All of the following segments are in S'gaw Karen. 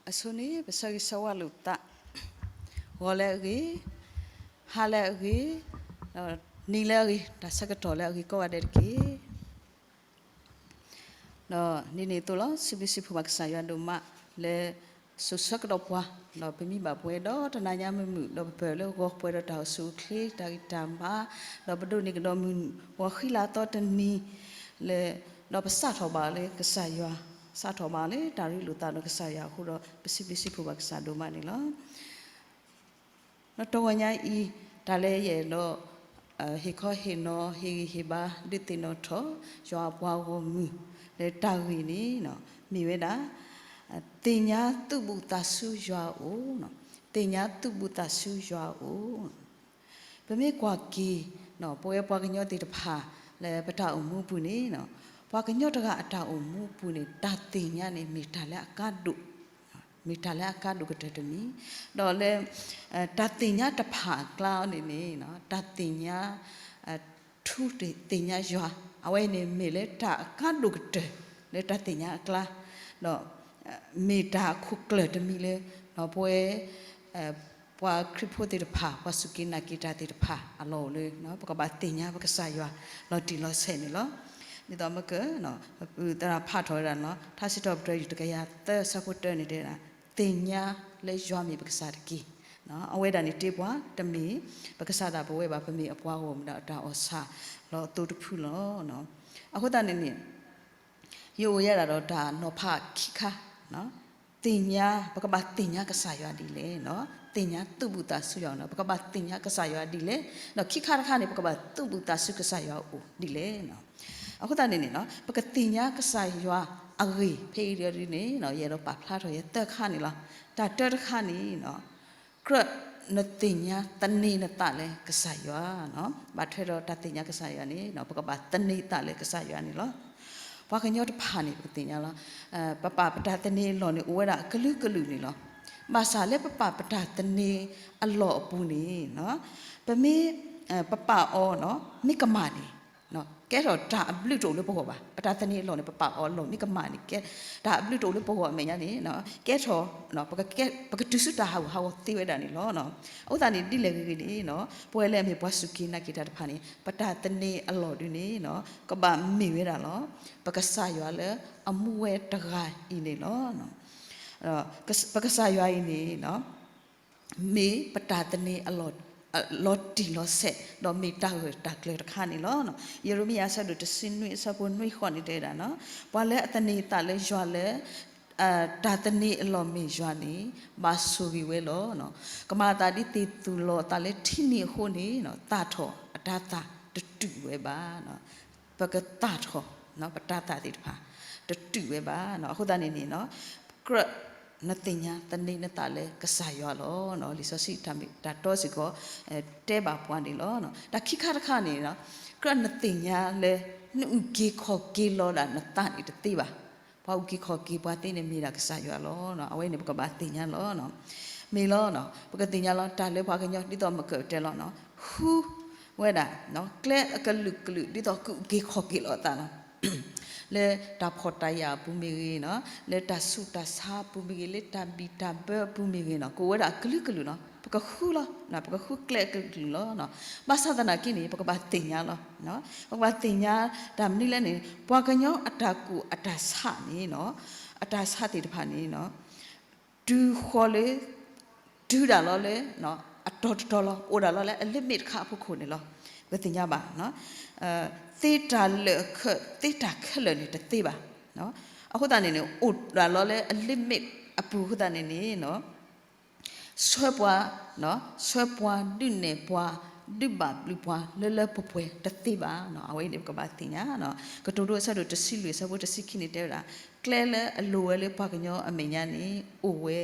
အဆိန့ၣ် ပဆၢဂ့ၤဆၢဝါလိာ်ပသး, ဂီၤလၢအဂ့ၤ, ဟါလၢအဂ့ၤ, ဒီးနံၤလၢအဂ့ၤ, တၢ်ဆၢကတီၢ်လၢအဂ့ၤကိးဂၤဒဲးတက့ၢ်. ဒီးဒ်န့ၣ်အသိးလီၤ, စံးဘျုးစံးဖှိၣ်ဘၣ်ကစၢ်ယွၤဒိၣ်မးလၢ စိၤဆၢကတီၢ်ပှၤ, ဒီးပမံဘၣ်ပဝဲဒီးတနၤညါမုာ်မုာ်, ဒီးပပၢၢ်လၢဂီၤပှဲၤဒီးတၢ်အိၣ်ဆူၣ်အိၣ်ချ့ တၢ်ဂံၢ်တၢ်ဘါ, ဒီးပဒိးန့ၢ်ကဒီးမုၢ်ဂီၤဃံလၤသီတနံၤလၢ ဒီးပစးထီၣ်ဘၣ်လၢကစၢ်ယွၤ, စးထီၣ်ဘၣ်လၢတၢ်ရ့လိာ်သးဒီးကစၢ်ယွၤအဃိဒီး ပစံးဘျုးစံးဖှိၣ်ဘၣ်ကစၢ်ဒိၣ်မးန့ၣ်လီၤ. ဒီးတဂီၤညါအံၤ တၢ်လၢယအဲၣ်ဒိး ဟ့ၣ်ခီဟ့ၣ်နီၤ ဟ့ၣ်ဂံၢ်ဟ့ၣ်ဘါ ဒုးသ့ၣ်နီၣ်ထီၣ် ယွၤအပှၤဂီၢ်မုၢ်လၢတၢ်ဂ့ၢ်န့ၣ် မ့ၢ်ဝဲဒၣ် သ့ၣ်ညါသူၣ်ဘူၣ်သးစူၤယွၤအအိၣ်, သ့ၣ်ညါသူၣ်ဘူၣ်သးစူၤယွၤအအိၣ်. ပမ့ၢ်ကွၢ်က့ၤ ပဝဲပှၤကညီသ့ၣ်တဖၣ် လၢပတၢ်အိၣ်မူပူၤန့ၣ် ပှၤကညီတဂၤအတၢ်အိၣ်မူပူၤန့ၣ် တၢ်သ့ၣ်ညါန့ၣ် မ့ၢ်တၢ်လၢအကါဒိၣ်, မ့ၢ်တၢ်လၢအကါဒိၣ်ကတၢၢ်တမံၤ, ဒီးလၢ တၢ်သ့ၣ်ညါတဖၣ်အကျါန့ၣ်န့ၣ် တၢ်သ့ၣ်ညါ ထူသ့ၣ်ညါယွၤ, အဝဲန့ၣ် မ့ၢ်လၢတၢ်အကါဒိၣ်ကတၢၢ် လၢတၢ်သ့ၣ်ညါအကျါ, ဒီး မ့ၢ်တၢ်အခိၣ်ကျၢၢ်တမံၤလၢ ပဝဲ ပှၤခရံာ်ဖိသ့ၣ်တဖၣ် ပှၤစူၢ်က့ၤနာ်က့ၤတၢ်သ့ၣ်တဖၣ်အလီၢ်အိၣ်လၢ ပကဘၣ်သ့ၣ်ညါပကစၢ်ယွၤလီၤတံၢ်လီၤဆဲးန့ၣ်လီၤ. ဒ်သိးမ့ၢ်က ပသရၣ်ဖးထီၣ်ဝဲဒၣ်န့ၣ်လီၤ, ထါစံးထီၣ်ပတြၢၤ ယူၢ်တကယၤသၢ ဆၢဖိတၢန့ၣ်တဲဝဲဒၣ် သ့ၣ်ညါလၢယွၤမ့ၢ်ပကစၢ်တက့ၢ်. အဝဲဒၣ်န့ၣ်တ့ပှၤ တမ့ၢ်ပကစၢ်ဒၣ်ပဝဲဘၣ်, ပမ့ၢ်အပှၤဂီၢ်မုၢ်ဒီးအတၢ်အီၣ်ဆၣ်လီၤအသိတဖုလီၤ. အဃိသတးန့ၣ်န့ၣ် ယအိၣ်ယဲဒၣ်ဒီးတၢ်နီၤဖးခံခါ, သ့ၣ်ညါ, ပကဘၣ်သ့ၣ်ညါကစၢ်ယွၤဒ်လဲၣ်, သ့ၣ်ညါသူၣ်ဘူၣ်သးစူၤယွၤန့ၣ် ပကဘၣ်သ့ၣ်ညါကစၢ်ယွၤဒ်လဲၣ်, ဒီးခံခါတခါန့ၣ် ပကဘၣ်သူၣ်ဘူၣ်သးစူၤကစၢ်ယွၤအအိၣ်ဒ်လဲၣ်. အဃိသတးန့ၣ်န့ၣ် ပကသ့ၣ်ညါကစၢ်ယွၤအဂ့ၢ် ဖဲအံၤဒ်န့ၣ် ယအဲၣ်ဒိးပာ်ဖျါထီၣ်ယဲသၢခါန့ၣ်လီၤ. တၢ်တၢတခါန့ၣ် ကြၢးနသ့ၣ်ညါသန့ၤနသးလၢကစၢ်ယွၤ, ဘၣ်ထွဲဒီးတၢ်သ့ၣ်ညါကစၢ်ယွၤန့ၣ် ပကဘၣ်သန့ၤသးလၢကစၢ်ယွၤန့ၣ်လီၤ. ပှၤကညီတဖၣ်န့ၣ် ပကသ့ၣ်ညါလီၤ, ပပာ်ပတၢ်သန့ၤအလီၢ်န့ၣ် အိၣ်ဝဲဒၣ်အကလုာ်ကလုာ်န့ၣ်လီၤ. ဘၣ်ဆၣ်လၢပပာ်ပတၢ်သန့ၤအလီၢ်အပူၤန့ၣ် ပမ့ၢ် ပပာ်အီၤ မ့ၢ်ကမၣ်န့ၣ် ကဲထီၣ်တၢ်အဘျုးတအိၣ်လၢပဂီၢ်ဘၣ်. ပတၢ်သန့ၤအလီၢ်န့ၣ် ပပာ်အီၤအလီၢ်မ့ၢ်ကမၣ်န့ၣ် ကဲ တၢ်အဘျုးတအိၣ်လၢပဂီၢ်အမဲာ်ညါန့ၣ် ကဲထီၣ် ပကတုၤဆူတၢ်ဟးဂူာ်ဟးဂီၤသ့ဝဲဒၣ်န့ၣ်လီၤ. အဃိသတးန့ၣ် ဒ်လဲၣ်ဂ့ၤဂ့ၤန့ၣ် ပဝဲလၢအမ့ၢ်ပှၤစူၢ်က့ၤနာ်က့ၤတၢ်တဖၣ်န့ၣ် ပတၢ်သန့ၤအလီၢ်ဒုန့ၣ် ကဘၣ်မ့ၢ်ဝဲဒၣ်လီၤ ပကစၢ်ယွၤလၢအမူဝဲတဂၤအံၤန့ၣ်လီၤ. ပကစၢ်ယွၤအံၤန့ၣ် မ့ၢ်ပတၢ်သန့ၤအလီၢ် လီၤတံၢ်လီၤဆဲး ဒီးမ့ၢ်တၢ်ဂၢၢ်တၢ်ကျၢၤတခါန့ၣ်လီၤ. ယရမံယၤအဆၢဒိၣ်တဆံနွံအဆၢဖိနွံဃိးန့ၣ်တဲဝဲဒၣ်န့ၣ် ပှၤလၢအသန့ၤသးလၢယွၤလၢ တၢ်သန့ၤအလီၢ်မ့ၢ်ယွၤန့ၣ် ဘၣ်ဆိၣ်ဂ့ၤဝဲလီၤ. ကမၤအသးဒ်သ့ၣ်သူၣ်လီၤအသးလၢထံနံၤအဃိန့ၣ် သၣ်ထီၣ်အတၤသၣ်တတုာ်ဝဲဘၣ်. ပကသၣ်ထီၣ် ပတၤသၣ်သ့ၣ်တဖၣ် တတုာ်ဝဲဘၣ်. အဃိသတးန့ၣ်န့ၣ် ကြၢးနသ့ၣ်ညါသန့ၤနသးလၢကစၢ်ယွၤလီၤ. လံာ်စီဆှံတၢ်မ့ၢ်တၢ်တီစ့ၢ်ကီး တဲဘၣ်ပှၤန့ၣ်လီၤ. တၢ်ခံခါတခါန့ၣ် ကြၢးနသ့ၣ်ညါလၢ နအုၣ်က့ၤခီၣ်က့ၤလီၤဒၣ်နသးန့ၣ်တသ့ဘၣ်. ပှၤအုၣ်က့ၤခီၣ်က့ၤပှၤသ့န့ၣ်မ့ၢ်ဒၣ်ကစၢ်ယွၤလီၤ. အဝဲန့ၣ်ပကဘၣ်သ့ၣ်ညါလီၤ. မ့ၢ်လီၤ ပကသ့ၣ်ညါလီၤ တၢ်လၢပှၤကညီဒ်သိးမ့ၢ်ကတဲလီၤ ဃုဝဲဒၣ် ကျဲအကလုာ်ကလုာ်ဒ်သိးကအုၣ်က့ၤခီၣ်က့ၤလီၤအသးလီၤ. လၢတၢ်ဖှီၣ်တၢ်ယာ်အပူၤမ့ၢ်ဂ့ၤန့ၣ် လၢတၢ်ဆူးတၢ်ဆါအပူၤမ့ၢ်ဂ့ၤ လၢတၢ်ဘံၣ်တၢ်ဘၢအပူၤမ့ၢ်ဂ့ၤန့ၣ် ကအိၣ်ဝဲဒၣ်အကလုာ်ကလုာ်လီၤ. ပကဃုလီၤ ပကဃုကျဲအကလုာ်ကလုာ်လီၤ. ဘၣ်ဆၣ်သနာ်က့န့ၣ် ပကဘၣ်သ့ၣ်ညါလီၤ. ပကဘၣ်သ့ၣ်ညါတၢ်မနုၤလဲၣ်န့ၣ် ပှၤကညီအတၢ်ကူၣ်အတၢ်ဆးန့ၣ် အတၢ်ဆးသ့ၣ်တဖၣ်န့ၣ် တုၤဃီၤလၢ တုၤဒၣ်လီၤလၢ အတီၤတတီၤလီၤ အိၣ်ဒၣ်လီၤလၢအ limit တခါအဖီခိၣ်န့ၣ်လီၤ. ပကသ့ၣ်ညါဘၣ် သ့တၢ်လၢာ်အခၢး သ့တၢ်ခဲလၢာ်န့ၣ်တသ့ဘၣ်. အဃိသတးန့ၣ်န့ၣ် အိၣ်ဒၣ်လီၤလၢအ limit အပူၤအဃိသတးန့ၣ်န့ၣ် ဆှၢပှၤ ဆှၢပှၤဒုးနဲၣ်ပှၤ ဒုးဘၣ်ဘျုးပှၤလၢလၢပှဲၤပှဲၤတသ့ဘၣ်. အဝဲအံၤန့ၣ်ပကဘၣ်သ့ၣ်ညါ ကတိၤဒိအဆၢဒိၣ်တဆံလွံၢ်အဆၢဖိတဆံခံန့ၣ်တဲဝဲဒၣ် ကျဲလၢအလိၣ်ဝဲလၢပှၤကညီအမဲာ်ညါန့ၣ် အိၣ်ဝဲ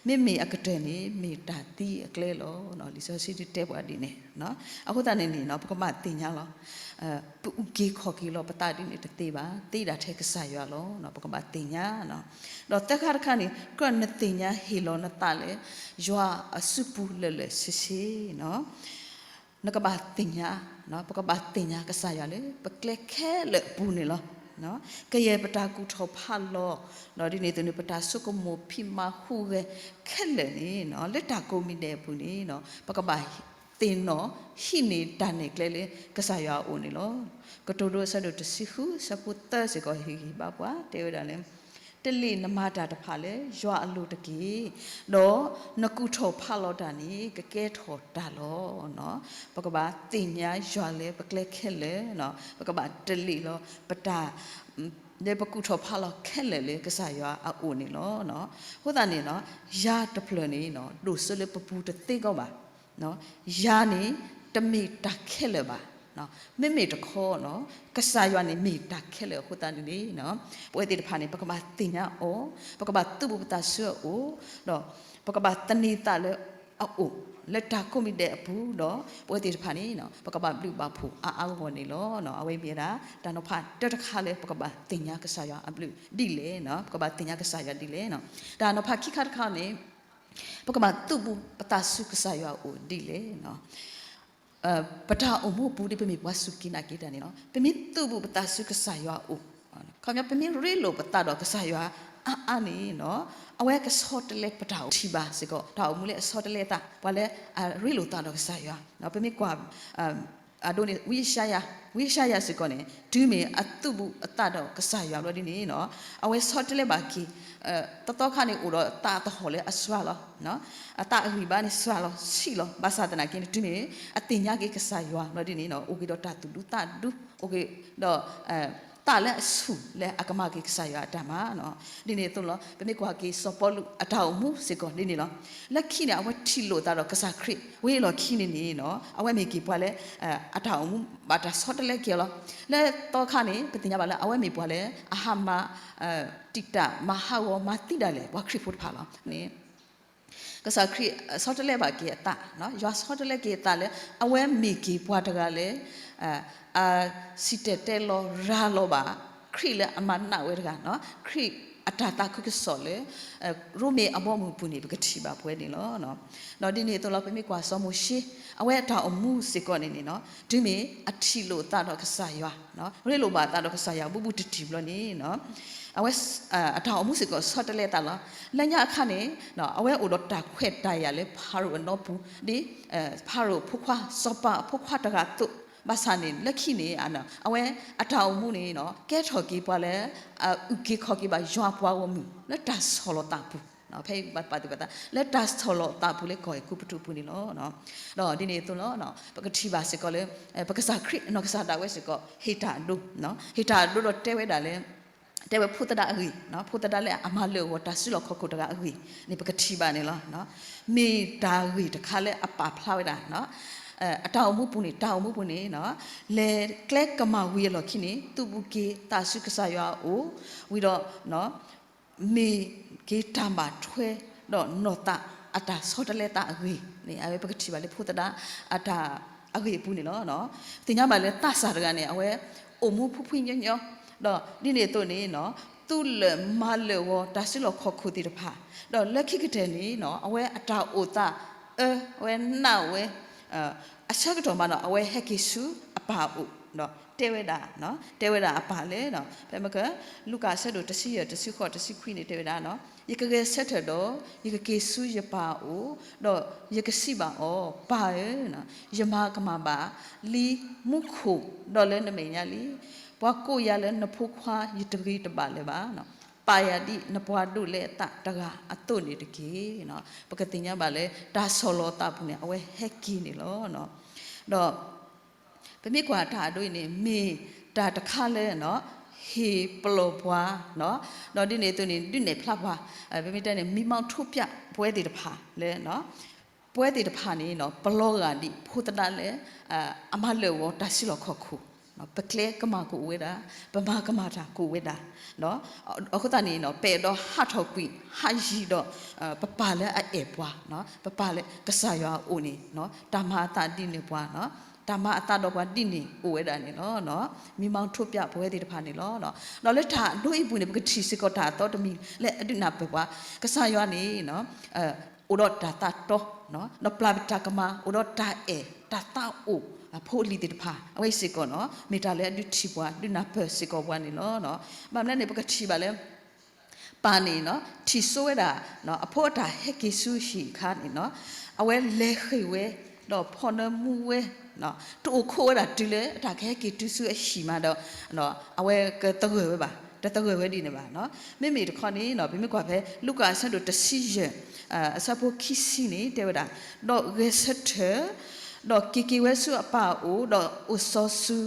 မ့မ့ၢ်အကတၢၢ်န့ၣ် မ့ၢ်တၢ်သံအကျဲလီၤ. လံာ်စီဆှံဒုးတဲပှၤဒ်န့ၣ် အဃိသတးန့ၣ်န့ၣ် ပကဘၣ်သ့ၣ်ညါလီၤ. ပအုၣ်က့ၤခီၣ်က့ၤလီၤပသးဒ်န့ၣ်တသ့ဘၣ် သ့ဒၣ်ထဲကစၢ်ယွၤလီၤ. ပကဘၣ်သ့ၣ်ညါ ဒီးသၢခါတခါန့ၣ် ကြၢးနသ့ၣ်ညါဟ့ၣ်လီၤနသးလၢ ယွၤအစုပူၤလၢာ်လၢာ်ဆ့ဆ့ နကဘၣ်သ့ၣ်ညါ ပကဘၣ်သ့ၣ်ညါကစၢ်ယွၤလၢ ပကျဲခဲလၢာ်အပူၤန့ၣ်လီၤ. ကယဲၢ်ပတၢ်ကူၣ်ထီၣ်ဖးလီၤ, ဒီးဒ်န့ၣ်အသိးန့ၣ် ပတၢ်ဆိကမိၣ်ဖံးမၤဟူးဂဲၤခဲလၢာ်န့ၣ် လၢတၢ်ကိးမံၤဒဲးအပူၤန့ၣ် ပကဘၣ်သ့ၣ်နီၣ်ဟံးန့ၢ်တၢ်နဲၣ်ကျဲလၢကစၢ်ယွၤအအိၣ်န့ၣ်လီၤ. ကတိၤဒိအဆၢဒိၣ်တဆံဃု ဆၢဖိသၢစ့ၢ်ကီး ဟ့ၣ်ဂံၢ်ဟ့ၣ်ဘါပှၤ တဲဝဲဒၣ်လၢ တလ့ၣ်နမၤတၢ်တဖၣ်လၢယွၤအလိၤတက့ၢ်, ဒီးနကူၣ်ထီၣ်ဖးလီၤတၢ်န့ၣ် ကကဲထီၣ်တၢ်လီၤ. ပကဘၣ်သ့ၣ်ညါယွၤလၢပကျဲခဲလၢာ်, ပကဘၣ်တလ့ၣ်လီၤပတၢ် လၢပကူၣ်ထီၣ်ဖးလီၤခဲလၢာ်လၢကစၢ်ယွၤအအိၣ်န့ၣ်လီၤ. အဃိသတးန့ၣ် ယၤတဖျၢၣ်န့ၣ် ဒိၣ်စိလၢပပူၤတသ့ကီးဘၣ်. ယၤန့ၣ် တမ့ၢ်တၢ်ခဲလၢာ်ဘၣ်. မ့မ့ၢ်တခီ ကစၢ်ယွၤန့ၣ်မ့ၢ်တၢ်ခဲလၢာ်အဃိသတးန့ၣ်န့ၣ် ပဝဲသ့ၣ်တဖၣ်န့ၣ် ပကဘၣ်သ့ၣ်ညါအီၤ, ပကဘၣ်သုးဘူးပသးဆူအအိၣ်, ဒီးပကဘၣ်သန့ၤသးလၢအအိၣ်, လၢတၢ်ကိးမံၤဒဲးအပူၤ, ဒီးပဝဲသ့ၣ်တဖၣ်န့ၣ် ပကဘၣ်ဘျုးဘၣ်ဖှိၣ်အါအါဂီၢ်ဂီၢ်န့ၣ်လီၤ. အဝဲမ့ၢ်ဝဲဒၣ် တၢ်နီၤဖးတၢတခါလၢပကဘၣ်သ့ၣ်ညါကစၢ်ယွၤအဘျုးဒ်လဲၣ်, ပကဘၣ်သ့ၣ်ညါကစၢ်ယွၤဒ်လဲၣ်. တၢ်နီၤဖးခံခါတခါန့ၣ် ပကဘၣ်သုးဘူးပသးဆူကစၢ်ယွၤအအိၣ်ဒ်လဲၣ်. ပတၢ်အိၣ်မူအပူၤဒ်ပမ့ၢ်ပှၤစူၢ်က့ၤနာ်က့ၤတၢ်န့ၣ်လီၤ. ပမ့ၢ်သုးဘူးပသးဆူကစၢ်ယွၤအအိၣ်, ခီပညီ ပမ့ၢ်ရ့လိာ်ပသးဒီးကစၢ်ယွၤအါအါန့ၣ် အဝဲကဆီတလဲပတၢ်အိၣ်မူ, ထံၣ်ဘၣ်စ့ၢ်ကီး တၢ်အိၣ်မူလၢအဆီတလဲသး ပှၤလၢအရ့လိာ်သးဒီးကစၢ်ယွၤ. ပမ့ၢ်ကွၢ် အဒိန့ၣ် ဝံယၡါယၤ, ဝံယၡါယၤစ့ၢ်ကီးန့ၣ် တုၤမ့ၢ်အသုးဘူးအသးဒီးကစၢ်ယွၤဘျီဒ်န့ၣ် အဝဲဆီတလဲဘၣ်က့ၤ, တသီခါန့ၣ်အိၣ်ဒီးသးသဟီၣ်လၢအစှၤလီၤ, အသးအဂံၢ်ဘါန့ၣ်စှၤလီၤဆံးလီၤ. ဘၣ်ဆၣ်သနာ်က့န့ၣ် တုၤမ့ၢ်အသ့ၣ်ညါက့ၤကစၢ်ယွၤဘျီဒ်န့ၣ် အိၣ်က့ၤဒီးတၢ်သူၣ်ဒူသးဒူ, အိၣ်က့ၤဒီး သးလၢအဆူၣ်လၢအကမၤက့ၤကစၢ်ယွၤအတၢ်မၤ. ဒ်န့ၣ်အသိးလီၤ. ပမ့ၢ်ကွၢ်က့ၤစီၤပီလူးအတၢ်အိၣ်မူစ့ၢ်ကီးဒ်န့ၣ်လီၤ. လၢခံန့ၣ် အဝဲထံၣ်လိာ်သးဒီးကစၢ်ခရံာ် ဝံၤအလီၢ်ခံန့ၣ်န့ၣ် အဝဲမ့ၢ်က့ၤပှၤလၢ အတၢ်အိၣ်မူဘၣ်တၢ်ဆီတလဲက့ၤအီၤလီၤ. လၢသီခါန့ၣ် ပသ့ၣ်ညါဘၣ်လၢအဝဲမ့ၢ်ပှၤလၢအဟးမၤ တံာ်တာ်မၤဟးဂီၤမၤသံဒၣ်လဲာ် ပှၤခရံာ်ဖိတဖၣ်လီၤ. ကစၢ်ခရံာ်ဆီတလဲဘၣ်က့ၤအသး, ယွၤဆီတလဲက့ၤအသးလၢ အဝဲမ့ၢ်က့ၤပှၤတဂၤလၢ အစံၣ်တဲၤတဲလီၤရၤလီၤဘၣ် ခရံာ်လၢအမၤနးဝဲတဂၤ, ခရံာ်အတၢ်သးခုကစီၣ်လၢ ရိမ့ၤအဘီအမုၢ်အပူၤန့ၣ် ပကထံၣ်ဘၣ်ပဝဲန့ၣ်လီၤ. ဒီးဒ်န့ၣ်အသိးလီၤ. ပမ့ၢ်ကွၢ်စီၤမိၤၡ့ အဝဲအတၢ်အိၣ်မူစ့ၢ်ကီးန့ၣ်န့ၣ် တုၤမ့ၢ်အထံၣ်လိာ်သးဒီးကစၢ်ယွၤ, ရ့လိာ်ဘၣ်သးဒီးကစၢ်ယွၤဘူးဘူးတံၢ်တံၢ်ဘျီန့ၣ် အဝဲ အတၢ်အိၣ်မူစ့ၢ်ကီးဆီတလဲသးလီၤ. လၢညါအခါန့ၣ် အဝဲအိၣ်ဒီးတၢ်ခွဲးတၢ်ယာ်လၢဖၤရိၤအနီပူၤ ဒ်ဖၤရိၤအဖိခွါ စီၤပၤအဖိခွါတဂၤအသိး, ဘၣ်ဆၣ်န့ၣ် လၢခံန့ၣ် အဝဲအတၢ်အိၣ်မူန့ၣ် ကဲထီၣ်က့ၤပှၤလၢ အအုၣ်က့ၤခီၣ်က့ၤဘၣ်ယွၤပှၤဂီၢ်မုၢ် လၢတၢ်ဆီၣ်လီၤသးပူၤ, ဖဲပာ်သူၣ်ပာ်သး လၢတၢ်ဆီၣ်လီၤသးပူၤလၢကီၢ်အဲၤကူပတူးအပူၤန့ၣ်လီၤ. ဒီးဒ်န့ၣ်အသိးလီၤ. ပကထံၣ်ဘၣ်စ့ၢ်ကီးလၢ ပကစၢ်ခရံာ်အနီၢ်ကစၢ်ဒၣ်ဝဲစ့ၢ်ကီး ဟ့ၣ်တၢ်အဒိ, ဟ့ၣ်တၢ်အဒိဒီးတဲဝဲဒၣ်လၢ တဲဝဲဖိသဒါအဂ့ၢ်, ဖိသဒါလၢအမၤလၢာ်ဂီၤတၢ်စုလီၢ်ခီၣ်ခိၣ်တဂၤအဂ့ၢ်န့ၣ် ပကထံၣ်ဘၣ်န့ၣ်လီၤ. မ့ၢ်တၢ်ဂ့ၢ်တခါလၢအပာ်ဖျါဝဲဒၣ် အတၢ်အိၣ်မူပူၤန့ၣ်, တၢ်အိၣ်မူပူၤန့ၣ် လဲၤကျဲကမၣ်ဝံၤအလီၢ်ခံန့ၣ် သုးဘူးက့ၤသးဆူကစၢ်ယွၤအအိၣ်, ဝံၤဒီး မ့ၢ်က့ၤတၢ်ဘၣ်ထွဲဒီးနီၢ်သးအတၢ်ဆီတလဲသးအဂ့ၢ်န့ၣ် အဝဲပကထံၣ်ဘၣ်လၢဖိသဒါအတၢ်အဂ့ၢ်အပူၤန့ၣ်လီၤ. သ့ၣ်ညါဘၣ်လၢသးစၢ်တဂၤန့ၣ် အဝဲအိၣ်မူဖှံဖှံညီညီ, ဒီးဒ်န့ၣ်အသိးန့ၣ် သူလၢာ်မၤလၢာ်ဂီၤတၢ်စုလီၢ်ခီၣ်ခိၣ်သ့ၣ်တဖၣ်, ဒီးလၢခံကတၢၢ်န့ၣ် အဝဲအတၢ်အိၣ်သးအၢဝဲနးဝဲ အဆၢကတီၢ်မးဒီး အဝဲဟဲက့ၤဆူအပၢ်အအိၣ်ဒီးတဲဝဲဒၣ်, တဲဝဲဒၣ်အပၢ်လၢ ဖဲမက လူၤကၣ်အဆၢဒိၣ်တဆံယဲၢ် တဆံဃိး တဆံခွံန့ၣ် တဲဝဲဒၣ်, ယကဂဲၤဆၢထၢၣ်ဒီး ယကက့ၤဆူယပၢ်အအိၣ်, ဒီးယကစံးဘၣ်အီၤ, ပၢ်ဧၢ, ယမၤကမၣ်ဘၣ်လံမူခိၣ်ဒီးလၢနမဲာ်ညါလံ. ပှၤကိးယၤလၢနဖိခွါယတဂ့ၤတဘၣ်လၢၤဘၣ်. ပာ်ယၤဒ်နပှၤဒိးလဲအသးတဂၤအသိးန့ၣ်တက့ၢ်. ပကသ့ၣ်ညါဘၣ်လၢတၢ်ဆီၣ်လီၤသးပူၤန့ၣ် အဝဲဟဲက့ၤန့ၣ်လီၤ. ဒီး ပမ့ၢ်ကွၢ်တၢ်အဒိအံၤန့ၣ် မ့ၢ်တၢ်တခါလၢ ဟ့ၣ်ပလီၢ်ပှၤ, ဒီးဒ်န့ၣ်အသိးန့ၣ် ဒုးနဲၣ်ဖျါပှၤ, ပမ့ၢ်တဲန့ၣ် မံမီထိပျၢ်ပဝဲသ့ၣ်တဖၣ်လၢ ပဝဲသ့ၣ်တဖၣ်န့ၣ် ပလီၤဂာ်ဒ်ဖိသဒါလၢ အမၤလၢာ်ဂီၤတၢ်စုလီၢ်ခီၣ်ခိၣ်, ပကျဲကမၣ်ကအိၣ်ဝဲဒၣ်, ပမၤကမၣ်တၢ်ကအိၣ်ဝဲဒၣ်, အဃိသတးန့ၣ် ပအဲၣ်ဒိးဟးထီၣ်ကွံာ်ဟးယံၤဒီး ပပၢ်လၢအအဲၣ်ပှၤ, ပပၢ်လၢကစၢ်ယွၤအအိၣ်န့ၣ် တၢ်မၤအသးဒ်န့ၣ်ပှၤ, တၢ်မၤအသးဒီးပှၤဒ်န့ၣ်အိၣ်ဝဲဒၣ်န့ၣ်လီၤ. မံမီထိပျၢ်ပဝဲသ့ၣ်တဖၣ်န့ၣ်လီၤ. ဒီးလၢတၢ်ဒိအံၤပူၤန့ၣ် ပကထံၣ်စ့ၢ်ကီးတၢ်အသီတမံၤလၢအဒုးနၢ်ပၢၢ်ပှၤ, ကစၢ်ယွၤန့ၣ် အိၣ်ဒီးတၢ်သးတီ, ဒီးပျၢ်ပတၢ်ကမၣ် အိၣ်ဒီးတၢ်အဲၣ်တၢ်သးအိၣ်အဖိအလံၤသ့ၣ်တဖၣ် အဝဲအံၤစ့ၢ်ကီးနီၤ မ့ၢ်တၢ်လၢအဒုးထံၣ်ပှၤ ဒုးနၢ်ပၢၢ်စ့ၢ်ကီးပှၤန့ၣ်လီၤ. ဘၣ်မနုၤလဲၣ်န့ၣ် ပကထံၣ်ဘၣ်လၢ ပၢ်န့ၣ်နီၤ ထံၣ်ဆိဝဲဒၣ် အဖိအတၢ်ဟဲက့ၤဆူဟံၣ်အခါန့ၣ်နီၤ အဝဲလဲၤဃ့ၢ်ဝဲ ဒီးဖီၣ်နၢမူဝဲ တအိၣ်ခိးဝဲဒၣ်တုၤလၢအတၢ်ကဟဲက့ၤတုၤဆူအဟံၣ်မးဒီး အဝဲကသဂၢၢ်ဝဲဘၣ်, တသဂၢၢ်ဝဲဒ်န့ၣ်ဘၣ်. မ့မ့ၢ်တခီန့ၣ်နီၤ ပမ့ၢ်ကွၢ်ဖဲ လူၤကၣ်အဆၢဒိၣ်တဆံယဲၢ် အဆၢဖိခံဆံန့ၣ် တဲဝဲဒၣ်, ဒီးဂဲၤဆၢထၢၣ်, ဒီးက့ၤက့ၤဝဲဆူအပၢ်အအိၣ်, ဒီးအိၣ်စီၤဆူ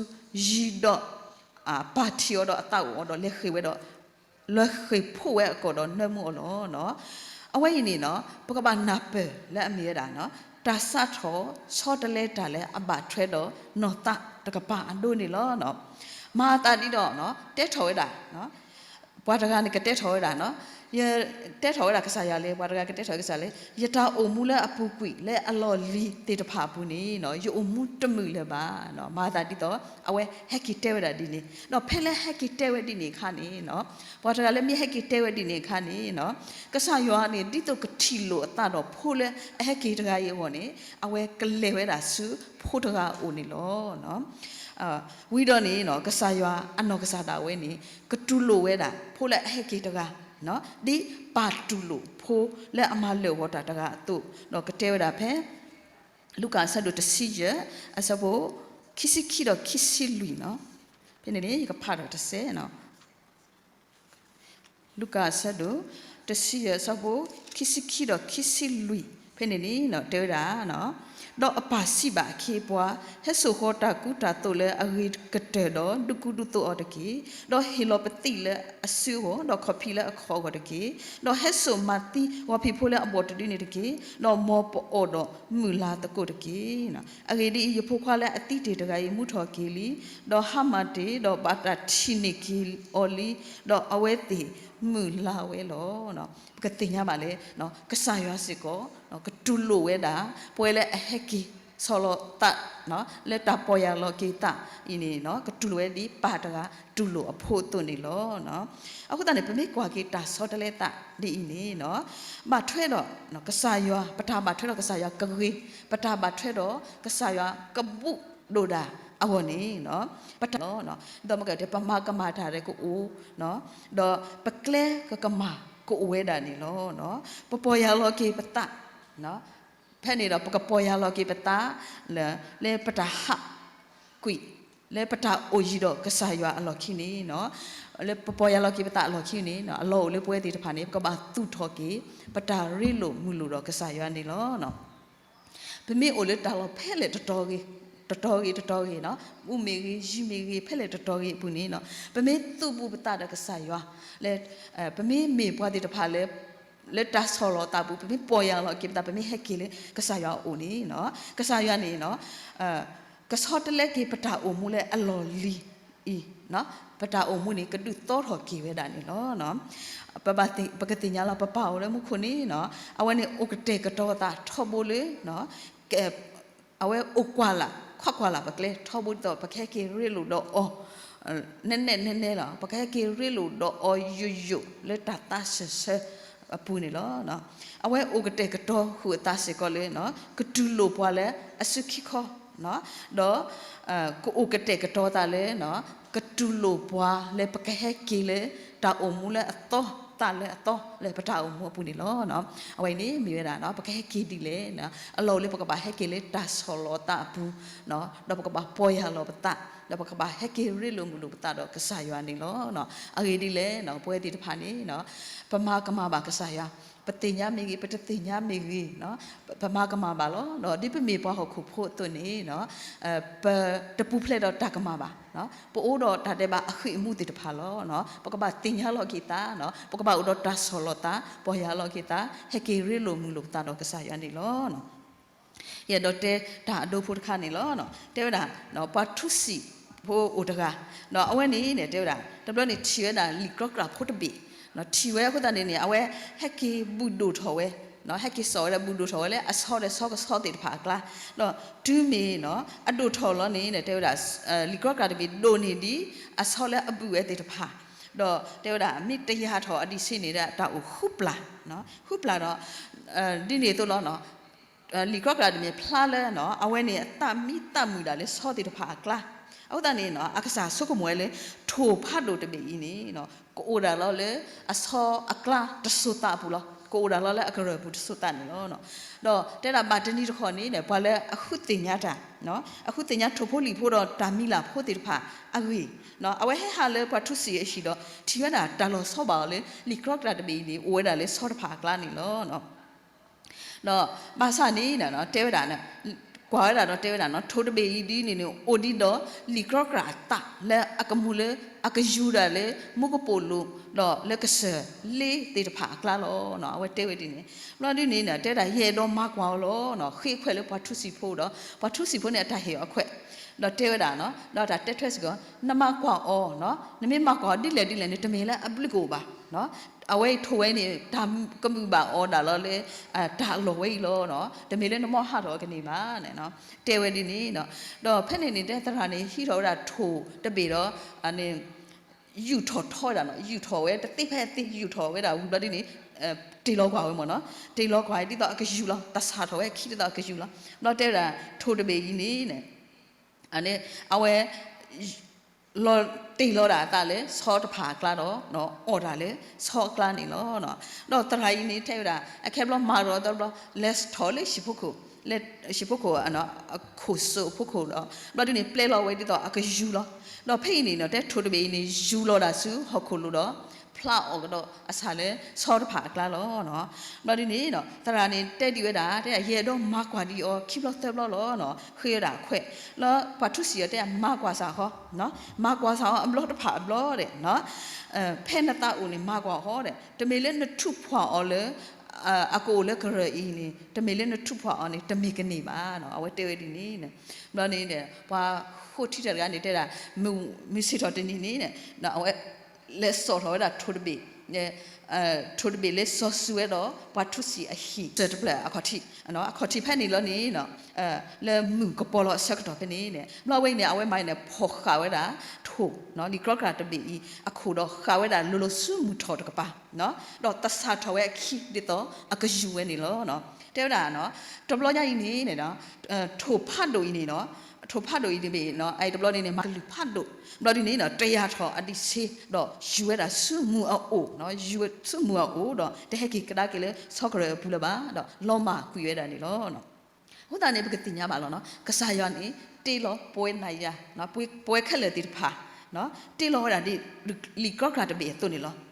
ယံၤဒီး ပၢ်ထံၣ်အီၤဒီးအသးအိၣ်အီၤ ဒီးလဲၤဃ့ၢ်ဝဲဒီး လဲၤဃ့ၢ်ဖှိၣ်ဝဲအကိာ်ဒီးနၢမူအီၤလီၤ. အဝဲအံၤန့ၣ်နီၤ ပကဘၣ်နၢ်ပၢၢ်လၢအမ့ၢ်ဝဲဒၣ် တၢ်စးထီၣ်ဆီတလဲတၢ်လၢ အဘၣ်ထွဲဒီးနီၢ်သးတကပၤအဒိန့ၣ်လီၤ. မၤအသးဒ်ဒီး တဲထီၣ်ဝဲဒၣ် ပှၤတဂၤန့ၣ်ကတဲထီၣ်ဝဲဒၣ် ယတဲထီၣ်ဝဲဒၣ်ကစၢ်ယွၤလၢ ပှၤတဂၤကတဲထီၣ်ဝဲကစၢ်လၢ ယတၢ်အိၣ်မူလၢအပူၤကွံာ်လၢအလီၢ်လံၤသ့ၣ်တဖၣ်အပူၤန့ၣ် ယအိၣ်မူတမုာ်လၢၤဘၣ်. မၤအသးဒ်သိး အဝဲဟဲက့ၤတဲဝဲဒၣ်ဒ်န့ၣ် ဒီးဖဲလၢဟဲက့ၤတဲဝဲဒ်န့ၣ်အခါန့ၣ် ပှၤတဂၤလၢမ့ၢ်ဟဲက့ၤတဲဝဲဒ်န့ၣ်အခါန့ၣ် ကစၢ်ယွၤန့ၣ် ဒ်သိးကထံၣ်လိာ်အသးဒီးဖိလၢအဟဲက့ၤတဂၤအံၤအဂီၢ်န့ၣ် အဝဲကလဲၤဝဲဒၣ်ဆူဖိတဂၤအအိၣ်န့ၣ်လီၤ. ဝံၤဒီးန့ၣ် ကစၢ်ယွၤအနီၢ်ကစၢ်ဒၣ်ဝဲန့ၣ် ကတူၢ်လိာ်ဝဲဒၣ် ဖိလၢအဟဲက့ၤတဂၤ ဒ်ပၢ်တူၢ်လိာ်ဖိလၢအမၤလၢာ်ဂီၤတၢ်တဂၤအသိး ဒီးကတဲဝဲဒၣ်ဖဲ လူၤကၣ်အဆၢဒိၣ်တဆံယဲၢ် အဆၢဖိ ခံဆံခံဒီးခံဆံလွံၢ်နီၤ. ဖဲန့ၣ်န့ၣ် ယကဖးဒီးတစဲး လူၤကၣ်အဆၢဒိၣ် တဆံယဲၢ်အဆၢဖိ ခံဆံခံဒီးခံဆံလွံၢ် ဖဲန့ၣ်န့ၣ် တဲဝဲဒၣ်, ဒီးအပၢ်စံးဘၣ်အခ့အပှၤ, ဟဲစိာ်ဃီၤတၢ်ကူတၢ်သိးလၢအဂ့ၤကတၢၢ်ဒီး ဒုးကူဒုးသိးအီၤတက့ၢ်. ဒီးဟ့ၣ်လီၤပသံၣ်လၢအစုအဂီၢ်, ဒီးခီၣ်ဖံးလၢအခီၣ်အဂီၢ်တက့ၢ်. ဒီးဟဲစိာ်မၤသံဂီၤဖံးဖိလၢအဘီၣ်တဒုန့ၣ်တက့ၢ်. ဒီးမ်ပအီၣ်ဒီးမုၢ်လၢ်သကိးတက့ၢ်. အဂ့ၢ်ဒ်အံၤ, ယဖိခွါလၢအသံတ့ၢ်တဂၤအံၤ မူထီၣ်က့ၤလံ, ဒီးဟါမၢ်တ့ၢ်, ဒီးဘၣ်တၢ်ထံၣ်န့ၢ်က့ၤအီၤလံ, ဒီးအဝဲသ့ၣ်မုၢ်လၢ်ဝဲလီၤ. ပကသ့ၣ်ညါဘၣ်လၢ ကစၢ်ယွၤစ့ၢ်ကီး ကတူၢ်လိာ်ဝဲဒၣ် ပဝဲလၢအဟဲက့ၤဆီလီၤသး လၢတၢ်ပီၢ်ယၢ်လီၤက့ၤသးအံၤန့ၣ် ကတူၢ်လိာ်ဝဲဒ်ပၢ်တဂၤတူၢ်လိာ်အဖိအသိးန့ၣ်လီၤ. အဃိသတးန့ၣ် ပမ့ၢ်ကွၢ်က့ၤတၢ်ဆီတလဲသးဒ်အံၤန့ၣ် ဘၣ်ထွဲဒီး ကစၢ်ယွၤ ပတၢ်ဘၣ်ထွဲဒီးကစၢ်ယွၤကဂ့ၤ, ပတၢ်ဘၣ်ထွဲဒီးကစၢ်ယွၤကဘူးဒိၣ်ဒၣ်အဂီၢ်န့ၣ် ပတၢ်လီၤ ဒီးမ့ၢ်ကတဲ ပမၤကမၣ်တၢ်ဒီးကအိၣ် ဒီးပကျဲကကမၣ်ကအိၣ်ဝဲဒၣ်န့ၣ်လီၤ. ပပီၢ်ယၢ်လီၤက့ၤပသး ဖဲန့ၣ်ဒီး ပကပီၢ်ယၢ်လီၤက့ၤပသး လၢပတၢ်ဟးကွံာ် လၢပတၢ်အိၣ်ယံၤဒီးကစၢ်ယွၤအလီၢ်ခံန့ၣ် လၢပပီၢ်ယၢ်လီၤက့ၤပသးအလီၢ်ခံန့ၣ် အလီၢ်အိၣ်လၢပဝဲသ့ၣ်တဖၣ်န့ၣ် ပကဘၣ်သူၣ်ထီၣ်က့ၤ ပတၢ်ရ့လိာ်မုာ်လိာ်ဒီးကစၢ်ယွၤန့ၣ်လီၤ. ပမ့ၢ်အိၣ်လၢတၢ်လီၢ်ဖဲလဲၣ်တတီၤဂ့ၤ တတီၤဂ့ၤ တတီၤဂ့ၤ မူမ့ၢ်ဂ့ၤ ယံၤမ့ၢ်ဂ့ၤ ဖဲလဲၣ်တတီၤဂ့ၤအပူၤန့ၣ် ပမ့ၢ်သူၣ်ဘူးပသးဒီးကစၢ်ယွၤ လၢ ပမ့ၢ်မ့ၢ်ပှၤသ့ၣ်တဖၣ်လၢ လၢတၢ်ဆီၣ်လီၤသးပူၤ ပမ့ၢ်ပီၢ်ယၢ်လီၤက့ၤပသး ပမ့ၢ်ဟဲက့ၤလၢကစၢ်ယွၤအအိၣ်န့ၣ် ကစၢ်ယွၤန့ၣ် ကဆီတလဲက့ၤပတၢ်အိၣ်မူလၢအလီၢ်လံၤအံၤ ပတၢ်အိၣ်မူန့ၣ် ကဒုးသီထီၣ်က့ၤဝဲဒၣ်န့ၣ်လီၤ. ပကသ့ၣ်ညါလီၤ ပပၢ်အိၣ်လၢမူခိၣ်န့ၣ် အဝဲန့ၣ်အိၣ်ကတဲာ်ကတီၤသးထီဘိလၢ အဝဲအိၣ်ကွၢ်လၢ် ကွၢ်ကွၢ်လၢ်ပကျဲထီဘိဒ်သိး ပကဟဲက့ၤရ့လိာ်ဒီးအီၤ နဲနဲနဲနဲလီၤ. ပကဟဲက့ၤရ့လိာ်ဒီးအီၤယိာ်ယိာ်လၢတၢ်သးစၢၢ်ဆၢအပူၤန့ၣ်လီၤ. အဝဲအိၣ်ကတဲာ်ကတီၤဃုာ်အသးစ့ၢ်ကီးလၢ ကတူၢ်လိာ်ပှၤလၢအစုခံခီ ဒီး ကအိၣ်ကတဲာ်ကတီၤသးလၢ ကတူၢ်လိာ်ပှၤလၢပကဟဲက့ၤလၢ တၢ်အိၣ်မူလၢအသီ သးလၢအသီလၢပတၢ်အိၣ်မူအပူၤန့ၣ်လီၤ. အဝဲန့ၣ်မ့ၢ်ဝဲဒၣ် ပကဟဲက့ၤဒ်လဲၣ် အလီၢ်အိၣ်လၢပကဘၣ်ဟဲက့ၤလၢတၢ်ဆီၣ်လီၤသးအပူၤ ဒီးပကဘၣ်ပီၢ်ယၢ်လီၤပသး ဒီးပကဘၣ်ဟဲက့ၤရ့လိာ်မုာ်လိာ်ပသးဒီးကစၢ်ယွၤန့ၣ်လီၤ. အဂ့ၢ်ဒ်လဲၣ် ပဝဲသ့ၣ်တဖၣ်န့ၣ် ပမၤကမၣ်ဘၣ်ကစၢ်ယွၤ ပသ့ၣ်ညါမ့ၢ်ဂ့ၤ ပတသ့ၣ်ညါမ့ၢ်ဂ့ၤ ပမၤကမၣ်ဘၣ်လီၤ. ဒီးဒ်ပမ့ၢ်ပှၤဟီၣ်ခိၣ်ဖိအသိးန့ၣ် ပတပူၤဖျဲးဒီးတၢ်ကမၣ်ဘၣ်. ပအိၣ်ဒီးတၢ်ဒဲးဘးအဃံအမူသ့ၣ်တဖၣ်လီၤ. ပကဘၣ်သ့ၣ်ညါလီၤက့ၤသး ပကဘၣ်အိၣ်ဒီးတၢ်ဆီၣ်လီၤသး ပီၢ်ယၢ်လီၤက့ၤသး ဟဲက့ၤရ့လိာ်မုာ်လိာ်ပသးဒီးကစၢ်ယွၤန့ၣ်လီၤ. ယအဲၣ်ဒိးတဲတၢ်အဒိဖိတခါန့ၣ်လီၤ. တဲဝဲဒၣ် ပှၤထူစံာ်ဖိအိၣ်တဂၤ ဒီးအဝဲန့ၣ်န့ၣ် တဲဝဲဒၣ် တဘျီန့ၣ်ထံၣ်ဝဲဒၣ်လံာ်ကြီကြးဖိတဘ့ၣ် ထံၣ်ဝဲအဃိသတးန့ၣ်န့ၣ် အဝဲဟဲက့ၤဘူၣ်ဒိၣ်ထီၣ်ဝဲ ဟဲက့ၤစိာ်ဝဲဒၣ်ဘူၣ်ဒိၣ်ထီၣ်ဝဲလၢအဆီဒီးဆီကဆီသ့ၣ်တဖၣ်အကျါ ဒီးတုၤမ့ၢ် အဒိၣ်ထီၣ်လီၤန့ၣ် တဲဝဲဒၣ် လံာ်ကြီကြးတဘ့ၣ်ဒိၣ်န့ၢ်ဒံး အဆီလၢအဘူၣ်ဝဲသ့ၣ်တဖၣ် ဒီးတဲဝဲဒၣ် မ့ၢ်တယာ်ထီၣ်အဒံးဆ့န့ၣ် တၢ်အိၣ်ဃုပျၢ်, ဃုပျၢ်ဒီး ဒ်န့ၣ်အသိးလီၤ. လံာ်ကြီကြာ်တဘ့ၣ်န့ၣ် ဖျါလၢ အဝဲန့ၣ် အသးမံသးမုာ်ဒၣ်လၢဆီသ့ၣ်တဖၣ်အကျါ, အဃိသတးန့ၣ် အကစၢ်ဆိကမိၣ်ဝဲလၢ ထိၣ်ဖးဒိၣ်တဘ့ၣ်အံၤန့ၣ် ကအိၣ်ဒၣ်လီၤလၢအဆီအကျါတစိၤသးအပူၤလီၤ. ကအိၣ်ဒၣ်လီၤလၢအကရၢၢ်ပူၤတစိၤသးန့ၣ်လီၤ. ဒီးတဲဒၣ်ဘၣ်တနံၤတခီန့ၣ် ပှၤလၢအဃုသ့ၣ်ညါတၢ်, အဃုသ့ၣ်ညါထိၣ်ဖိလံာ်ဖိဒီးတၢ်မံၤလၢ်ဖိသ့ၣ်တဖၣ်အဂ့ၢ်, အဝဲဟဲဟးလၢပှၤထူစံာ်အဟံၣ်ဒီး ထံၣ်ဝဲဒၣ်တၢ်လီၤဆီဘၣ်အီၤလၢ လံာ်ကြီကြာ်တဘ့ၣ်အံၤန့ၣ် အိၣ်ဝဲဒၣ်လၢဆီတဖၣ်အကျါန့ၣ်လီၤ. ဒီးဘၣ်ဆၣ်န့ၣ် တဲဝဲဒၣ်, ကွၢ်ဝဲဒၣ်ဒီးတဲဝဲဒၣ် ထိၣ်တဘ့ၣ်အံၤဒ်န့ၣ်န့ၣ် အိၣ်ဒံးဒီးလံာ်ကြီကြာ်အသးလၢအကမူၣ်လၢအကယူၤဒၣ်လၢ မူကပိာ်လိၤ ဒီးလၢကစၢၢ်လ့သ့ၣ်တဖၣ်အကျါလီၤ. အဝဲတဲဝဲဒ်န့ၣ်, ဘျီဒ်န့ၣ် တဲဒၣ်ယအဲၣ်ဒိးမၤကွၢ်အီၤလီၤ. ဃ့ခွဲးလၢပှၤထူစံာ်ဖိဒီး ပှၤထူစံာ်ဖိန့ၣ်အတၢ်ဟ့ၣ်အီၤခွဲး, ဒီးတဲဝဲဒၣ် ဒီးတၢ်တဲထွဲစ့ၢ်ကီး နမၤကွၢ်အီၤ, နမ့ၢ်မၤကွၢ်အီၤဒ်လဲၣ်ဒ်လဲၣ်န့ၣ် တမ့ၢ်လၢအဘျုးကအိၣ်ဘၣ်. အဝဲအံၤထိၣ်ဝဲန့ၣ် တၢ်ကမုာ်ဘၣ်အီၤဒၣ်လီၤလၢ တၢ်အလီၢ်ဝဲအံၤလီၤ. တမ့ၢ်လၢနမ့ၢ်ဟးထီၣ်အီၤကန့ၢ်ဘၣ်န့ၣ် တဲဝဲဒ်န့ၣ်, ဒီးဖဲန့ၣ်န့ၣ် တဲသရၣ်န့ၣ် ဟံးထီၣ်ဝဲဒၣ်ထိၣ်တဘ့ၣ်ဒီး ယူာ်ထီၣ်ထီဝဲဒၣ်, ယူာ်ထီၣ်ဝဲတသ့ဖဲအသ့ ယူာ်ထီၣ်ဝဲဒၣ်ဝံၤဘျီဒ်န့ၣ် တ့ၢ်လီၤကွၢ်ဝဲမ့ၢ်နီၤ, တ့ၢ်လီၤကွၢ်ဒ်သိးအကယူၤလီၤ, တၢ်ဆၣ်ထီၣ်ဝဲအခံဒ်သိးအကယူၤလီၤ. ဘျီတဲဝဲဒၣ် ထိၣ်တဘ့ၣ်အံၤန့ၣ် အဝဲ တ့ၢ်လီၤဒၣ်အသးလၢဆီတဖၣ်အကျါဒီး အီၣ်တၢ်လၢဆီအကျါန့ၣ်လီၤ. ဒီးသရၣ်အံၤန့ၣ် တဲဝဲဒၣ် အခဲဘျီမၤဒီးတဘျီ လဲၤထီၣ်လၢဟံၣ်ဖိ, ဟံၣ်ဖိခိၣ် ခိၣ်စိးအဖိခိၣ်ဒီး ဘျီဒ်န့ၣ် ပျဲလီၤဝဲဒ်သိးအကယူၤလီၤ. ဒီးဖဲအံၤန့ၣ်ဒီး တဲထိၣ်တဘ့ၣ်အံၤန့ၣ် ယူၤလီၤဒၣ်ဆူဟီၣ်ခိၣ်လိၤဒီး ဖျါအီၣ်ကဒီးအဆၣ်လၢဆီတဖၣ်အကျါလီၤ. ဘျီဒ်န့ၣ် သရၣ်န့ၣ်တဲဒံးဝဲဒၣ် တဲဒၣ် ယအဲၣ်ဒိးမၤကွၢ်ဒံးအီၤခံဘျီသၢဘျီလီၤ. ဃ့ဝဲဒၣ်အခွဲး လၢပှၤထူစံာ်အီၤတဲ မၤကွၢ်စ့ၢ်ကီး, မၤကွၢ်စ့ၢ်ကီးအဘျီတဖၣ်အဘျီဒီး ဖဲနသးအိၣ်န့ၣ် မၤကွၢ်အီၤဒီး တမ့ၢ်လၢနထူးဖှီၣ်အီၤလၢ အကအိၣ်လၢကရၢၢ်အံၤန့ၣ် တမ့ၢ်လၢနထူးဖှီၣ်အီၤန့ၣ် တမ့ၢ်ကန့ၢ်ဘၣ်. အဝဲတဲဝဲဒ်န့ၣ် ဘျီန့ၣ် ပှၤဃိထံတၢ်တဂၤန့ၣ်တဲဒၣ် မုၢ်ဆ့ၣ်ထီၣ်တနံၤန့ၣ် အဝဲ လဲၤစိာ်ထီၣ်ဝဲဒၣ်ထိၣ်တဘ့ၣ်, ထိၣ်တဘ့ၣ်လၢစီၤစုၤဝဲဒီး ပှၤထူစံာ်အဟံၣ် စၢၤတဖျၢၣ်အခီၣ်ထံး, အခီၣ်ထံးဖဲန့ၣ်လီၤန့ၣ် လၢမုၢ်ကပီၤလီၤအဆၢကတီၢ်ဖဲန့ၣ်န့ၣ် ဘျီဝဲအံၤန့ၣ် အဝဲမၤအံၤန့ၣ် ဖီၣ်ဃာ်ဝဲဒၣ်ထိၣ် လံာ်ကြီကြာ်တဘ့ၣ်အံၤ အခိၣ်ဒီးဃာ်ဝဲဒၣ်လိၤလိၤဆူမုၢ်ထီၣ်တကပၤ, ဒီးတၢ်ဆၣ်ထီၣ်ဝဲအခံဒ်သိးအကယူၤဝဲန့ၣ်လီၤ. တဲဝဲဒၣ် တဘျီညါအံၤန့ၣ် ထိၣ်ဖးဒိၣ်အံၤန့ၣ် ထိၣ်ဖးဒိၣ်အံၤန့ၣ် အတဘျီန့ၣ်န့ၣ် မၤကလုၢ်ဖးဒိၣ် ဘျီဒ်န့ၣ် တယာ်ထီၣ်အဒံးဆ့ ဒီးယူၤဝဲဒၣ်ဆူမုၢ်အအိၣ်, ယူၤဆူမုၢ်အအိၣ်ဒီး တဟဲက့ၤကဒါက့ၤလၢဆီကရၢၢ်အပူၤလၢၤဘၣ်, ဒီးလီၤမၢ်ကွံာ်ဝဲဒၣ်န့ၣ်လီၤ. အဃိသတးန့ၣ် ပကသ့ၣ်ညါဘၣ်လီၤ, ကစၢ်ယွၤန့ၣ် တ့လီၤပဝဲနၤယၤ, ပဝဲခဲလၢာ်သ့ၣ်တဖၣ် တ့လီၤဝဲဒၣ်ဒ် လံာ်ကြီကြာ်တဘ့ၣ်အသိးန့ၣ်လီၤ. ဒ်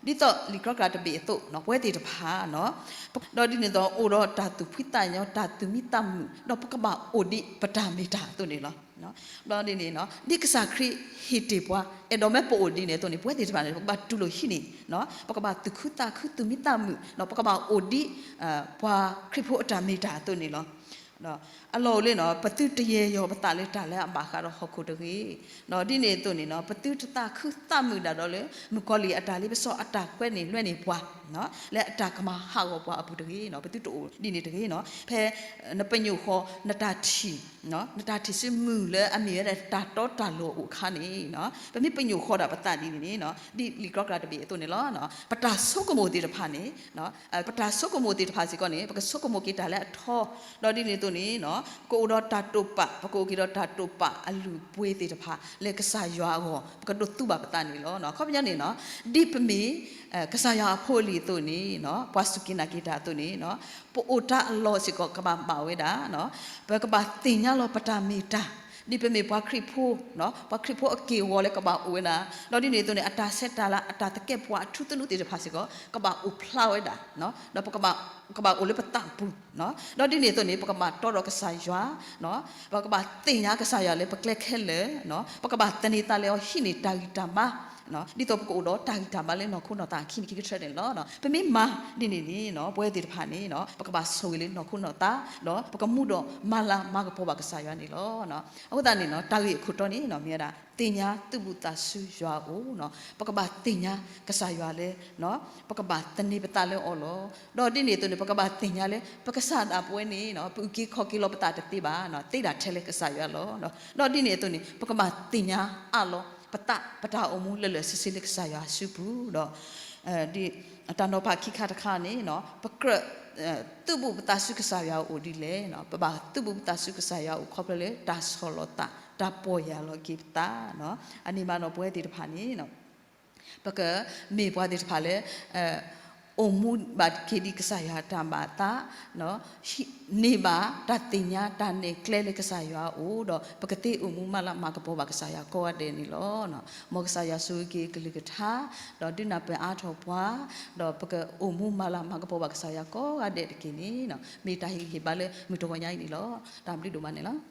သိးလံာ်ကြီကြာ်တဘ့ၣ်အသိး ပဝဲသ့ၣ်တဖၣ် ဒီးဒ်န့ၣ်အသိး အိၣ်ဒီးတၢ်သူၣ်ဖှံသးညီ တၢ်သူၣ်မံသးမုာ် ဒီးပကဘၣ်အိၣ်ဒံးပတၢ်မ့ၢ်တၢ်အသိးန့ၣ်လီၤ. ဘျီဒ်န့ၣ် ဒ်ကစၢ်ခရံာ်ဟ့ၣ်တ့ၢ်ပှၤ အဲၣ်ဒိးမ့ၢ်ပအိၣ်ဒ်န့ၣ်အသိးန့ၣ် ပဝဲသ့ၣ်တဖၣ်န့ၣ် ပကဘၣ်တူၢ်လိာ်ဟံးန့ၢ်, ပကဘၣ်သူၣ်ခုသးခု သူၣ်မံသးမုာ် ဒီးပကဘၣ်အိၣ်ဒံး ပှၤခရံာ်ဖိအတၢ်မ့ၢ်တၢ်အသိးန့ၣ်လီၤ. အလီၢ်အိၣ်လၢ ပသုတယဲၢ်ယီၤပသးလၢတၢ်လၢအဘၣ်ဃးဒီးဟီၣ်ခိၣ်တဂ့ၤ, ဒ်န့ၣ်အသိးန့ၣ် ပသုတသးခုသးမုာ်ဒၣ်ဒီးလၢ မုၣ်ကီၤလံၢ်အတၢ်လ့ပစီအတၢ်ကွဲန့ၣ်လွဲန့ၢ်ပှၤ လၢအတၢ်ကမၤဟးဂီၤပှၤအပူၤတဂ့ၤ, ပသုတအိၣ်ဒ်န့ၣ်တဂ့ၤ. ဖဲနပညိၣ်ဃီ နတၢ်ထံၣ် နတၢ်ထံၣ်ဆူမုၢ်လၢအမ့ၢ်ဝဲဒၣ်တၢ်တီတၢ်လိၤအအိၣ်အခါန့ၣ် ပမ့ၢ်ပညိၣ်ဃီဒၣ်ပသးဒ်န့ၣ်န့ၣ် ဒ်လံာ်ကြီကြာ်တဘ့ၣ်အသိးန့ၣ်လီၤ. ပတၢ်ဆိကမိၣ်သ့ၣ်တဖၣ်န့ၣ် ပတၢ်ဆိကမိၣ်သ့ၣ်တဖၣ်စ့ၢ်ကီးန့ၣ် ပကဆိကမိၣ်က့ၤတၢ်လၢအထီ, ဒီးဒ်န့ၣ်အသိးန့ၣ် ကအိၣ်ဒီးတၢ်တိာ်ပာ် ပကအိၣ်က့ၤဒီးတၢ်တိာ်ပာ်အလုၢ်အပှ့ၤသ့ၣ်တဖၣ် လၢကစၢ်ယွၤအဂီၢ် ပကဒိးသူဘၣ်ပသးန့ၣ်လီၤ. အခီပညီန့ၣ် ဒ်ပမ့ၢ် ကစၢ်ယွၤအဖိအလံၤအသိးန့ၣ် ပှၤစူၢ်က့ၤနာ်က့ၤတၢ်အသိးန့ၣ် ပအိၣ်တၢ်အလီၢ်စ့ၢ်ကီးကဘၣ်ဘၣ်ဝဲဒၣ် ပကဘၣ်သ့ၣ်ညါလီၤပတၢ်မ့ၢ်တၢ်, ဒ်ပမ့ၢ်ပှၤခရံာ်ဖိ ပှၤခရံာ်ဖိအက့ၢ်အဂီၤလၢကဘၣ်အိၣ်ဝဲဒၣ်, ဒီးဒ်န့ၣ်အသိးန့ၣ် အတၢ်ဆဲးတၢ်လၤ အတၢ်သကဲးပဝးအထူသနူသ့ၣ်တဖၣ်စ့ၢ်ကီး ကဘၣ်အိၣ်ဖျါဝဲဒၣ်, ဒီး ကဘၣ်အိၣ်လၢပသးပူၤ, ဒီးဒ်န့ၣ်အသိးန့ၣ် ပကဘၣ်တီဒီးကစၢ်ယွၤ, ပကဘၣ်သ့ၣ်ညါကစၢ်ယွၤလၢပကျဲခဲလၢာ်, ပကဘၣ်သန့ၤသးလၢအီၤဟံးန့ၢ်တၢ်ဂံၢ်တၢ်ဘါ, ဒ်သိးပကအိၣ်ဒီးတၢ်ဂံၢ်တၢ်ဘါလၢနီၢ်ခိနီၢ်သးခံနံၤခံကတၢၢ်န့ၣ်လီၤ. ပမ့ၢ်မၤဒ်န့ၣ်န့ၣ် ပဝဲသ့ၣ်တဖၣ်န့ၣ် ပကဘၣ်ဆိၣ်ဂ့ၤလၢနီၢ်ခိနီၢ်သး, ဒီးပကမူဒီးမၤလၤမၤကပီၤဘၣ်ကစၢ်ယွၤန့ၣ်လီၤ. အဃိသတးန့ၣ် တၢ်ဂ့ၢ်အခိၣ်တီန့ၣ် မ့ၢ်ဝဲဒၣ် သ့ၣ်ညါသူၣ်ဘူၣ်သးစူၤယွၤအအိၣ်, ပကဘၣ်သ့ၣ်ညါကစၢ်ယွၤလၢ ပကဘၣ်သန့ၤပသးလၢအီၤလီၤ. ဒီးဒ်န့ၣ်အသိးန့ၣ် ပကဘၣ်သ့ၣ်ညါလၢ ပကစၢ်ဒၣ်ပဝဲန့ၣ် ပအုၣ်က့ၤခီၣ်က့ၤလီၤပသးတသ့ဘၣ်, သ့ဒၣ်ထဲလၢကစၢ်ယွၤလီၤ. ဒီးဒ်န့ၣ်အသိးန့ၣ် ပကဘၣ်သ့ၣ်ညါအါလီၤ ပသးပတၢ်အိၣ်မူလၢာ်လၢာ်ဆ့ဆ့လၢကစၢ်ယွၤအစုပူၤဒီး တၢ်နီၤဖးခံခါတခါန့ၣ် ပကြၢး သုးဘူးပသးဆူကစၢ်ယွၤအအိၣ်ဒ်လဲၣ်, ပဘၣ်သုးဘူးပသးဆူကစၢ်ယွၤအအိၣ်ခီဖျိလၢတၢ်ဆီၣ်လီၤသး တၢ်ပီၢ်ယၢ်လီၤက့ၤပသး. အန့ၣ်မးဒီးပဝဲသ့ၣ်တဖၣ်န့ၣ် ပကမ့ၢ်ပှၤသ့ၣ်တဖၣ်လၢ အိၣ်မူဘၣ်က့ၤဒ်ကစၢ်ယွၤတၢ်ဘၣ်သး, န့ၢ်ဘၣ်တၢ်သ့ၣ်ညါတၢ်နဲၣ်ကျဲလၢကစၢ်ယွၤအအိၣ်ဒီး ပကသ့အိၣ်မူမၤလၤမၤကပီၤဘၣ်ကစၢ်ယွၤကိးဂၤဒဲးန့ၣ်လီၤ. မ်ကစၢ်ယွၤဆိၣ်ဂ့ၤက့ၤကလုၢ်ကထါ ဒီးဒုးနၢ်ပၢၢ်အါထီၣ်ပှၤ ဒီးပကအိၣ်မူမၤလၤမၤကပီၤဘၣ်ကစၢ်ယွၤကိးဂၤဒဲးတက့ၢ်န့ၣ် မ့ၢ်တၢ်ဟ့ၣ်ဂံၢ်ဟ့ၣ်ဘါလၢမုၢ်တဂီၤညါအံၤန့ၣ်လီၤ. တၢ်ဘျုးဒိၣ်မးန့ၣ်လီၤ.